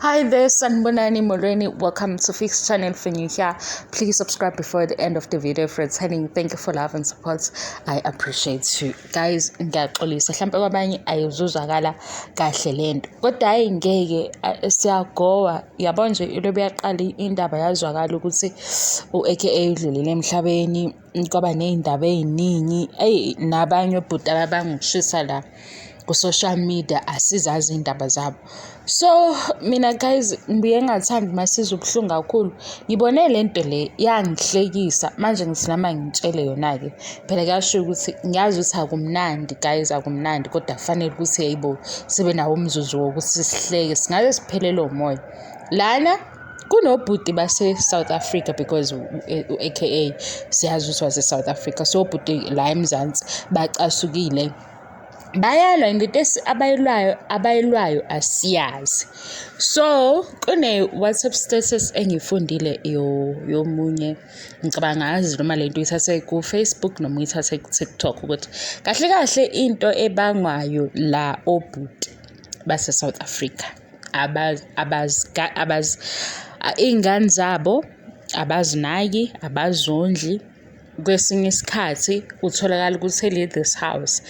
Hi there, Sanbonani Molweni. Welcome to Fix Channel. For new here, please subscribe before the end of the video. For returning, thank you for love and support. I appreciate you guys. Ngiyaxolisa mhlampe kwabanye ayizuzakala kahle lento, kodwa hayi ngeke, siyagowa yabo nje. Ilobe yaqala indaba yazwakala ukuthi u-AKA udlulile emhlabeni, kwaba ney'ndaba ey'ningi. Eyi, nabanye obhuti ababangokushisa la ku-social media, asizazi iy'ndaba zabo. So mina guys, ngibuye ngingathandi masiza ubuhlungu kakhulu. Ngibone le nto le yangihlekisa, manje ngithi nama ngitshele yona-ke phela. Kuyasho ukuthi ngiyazi ukuthi akumnandi guys, akumnandi, kodwa kufanele ukuthi yayibo sibe nawo umzuzu wokuthi sihleke, singaze siphelelwe umoya. Lana kunobhuti base-South Africa, because u-AKA siyazi ukuthi wase-South Africa. So obhuti la eMzansi bacasukile, bayalwa into abayilwayo asiyazi. So kune-WhatsApp status engiyifundile yomunye, ngicabanga ngazi noma lento uyithathe ku-Facebook noma uyithathe ku-TikTok, ukuthi kahle kahle into ebangwayo la, obhuti base-South Africa abaz iy'ngane zabo abazinaki, abazondli. Kwesinye isikhathi kutholakala ukuthi e-ladies house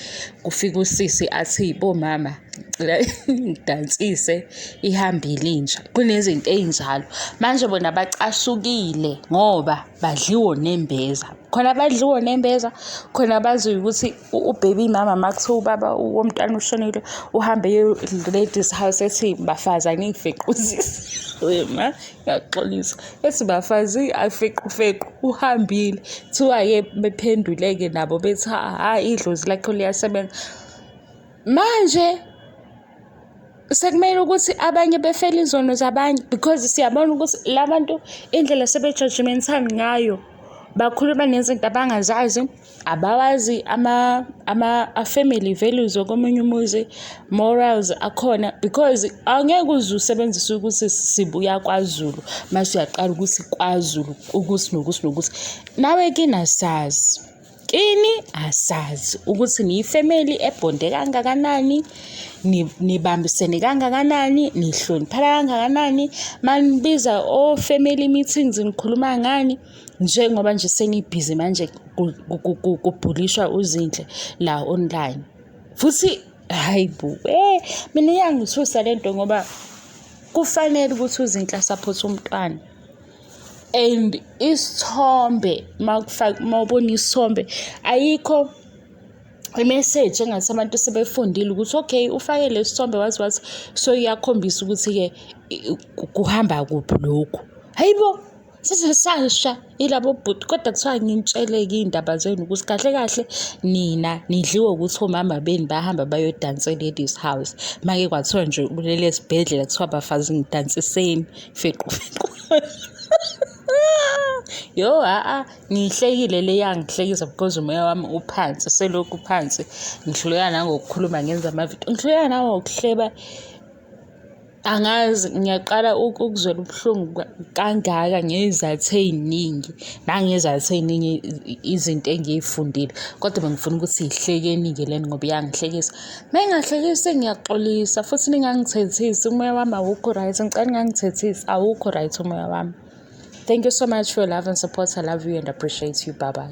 kufika usisi athi, "Bomama, ngicela ngidansise, ihambile inja." Kunezinto ey'njalo. Manje bona bacasukile ngoba badliwa onembeza khona, abadliwa onembeza khona, baziyo ukuthi u-baby mama, uma kuthiwa ubaba womntwana ushonile, uhambe eye-ladies house ethi, "Bafazi, aningifequzise." Wema, ngiyaxolisa, ethi, "Bafazi, afequfequ, uhambile." Kuthiwa-ke bephendule-ke nabo bethi, "Hhayi, idlozi lakho liyasebenza." Manje sekumele ukuthi abanye befele izono zabanye, because siyabona ukuthi la bantu indlela sebe-judgmental ngayo, bakhuluma nezinto abangazazi, abawazi ama-family values okomunye umuzi, morals akhona, because angeke uze usebenzise ukuthi sibuya kwaZulu mase uyaqala ukuthi kwaZulu ukuthi nokuthi nokuthi. Nawe kini asazi, kini asazi ukuthi niyi-family e-bonde kangakanani, nibambisene kangakanani, nihloniphana kangakanani. Manibiza o-family meetings nikhuluma ngani, njengoba nje senibhizi manje kubhulishwa uZinhle la online futhi? Hayi bo, mina iyangithusa lento, ngoba kufanele ukuthi uZinhle a-supporte umntwana. And isithombe, mawubona isithombe, ayikho i-message engathi abantu sebefundile ukuthi okay, ufake lesi sithombe wazi wathi, so iyakhombisa ukuthi-ke kuhamba kuphi lokhu. Hayi bo, size sasha ilabo bhuti. Kodwa kuthiwa nginitshele-ke iy'ndaba zenu ukuthi kahle kahle nina nidliwe ukuthi omama benu bahamba bayodansa e-ladies house. Make kwathiwa nje ulele esibhedlela, kuthiwa, "Bafazi, ngidansiseni, fequ fequ." Yo, ha-a, ngiyihlekile le, yangihlekisa because umoya wami uphansi, selokhu uphansi. Ngihluleka nangokukhuluma, ngenza amavidiyo, ngihluleka nangokuhleba. Angazi, ngiyaqala ukuzwela ubuhlungu kangaka ngey'zathu ey'ningi, nangezathu ey'ningi izinto engiy'fundile. Kodwa bengifuna ukuthi yihlekeni-ke lena ngoba iyangihlekisa. Uma ingahlekisi, ngiyaxolisa futhi ningangithethisi, umoya wami awukho right. Ngicela ningangithethisi, awukho right umoya wami. Thank you so much for your love and support. I love you and appreciate you. Bye bye.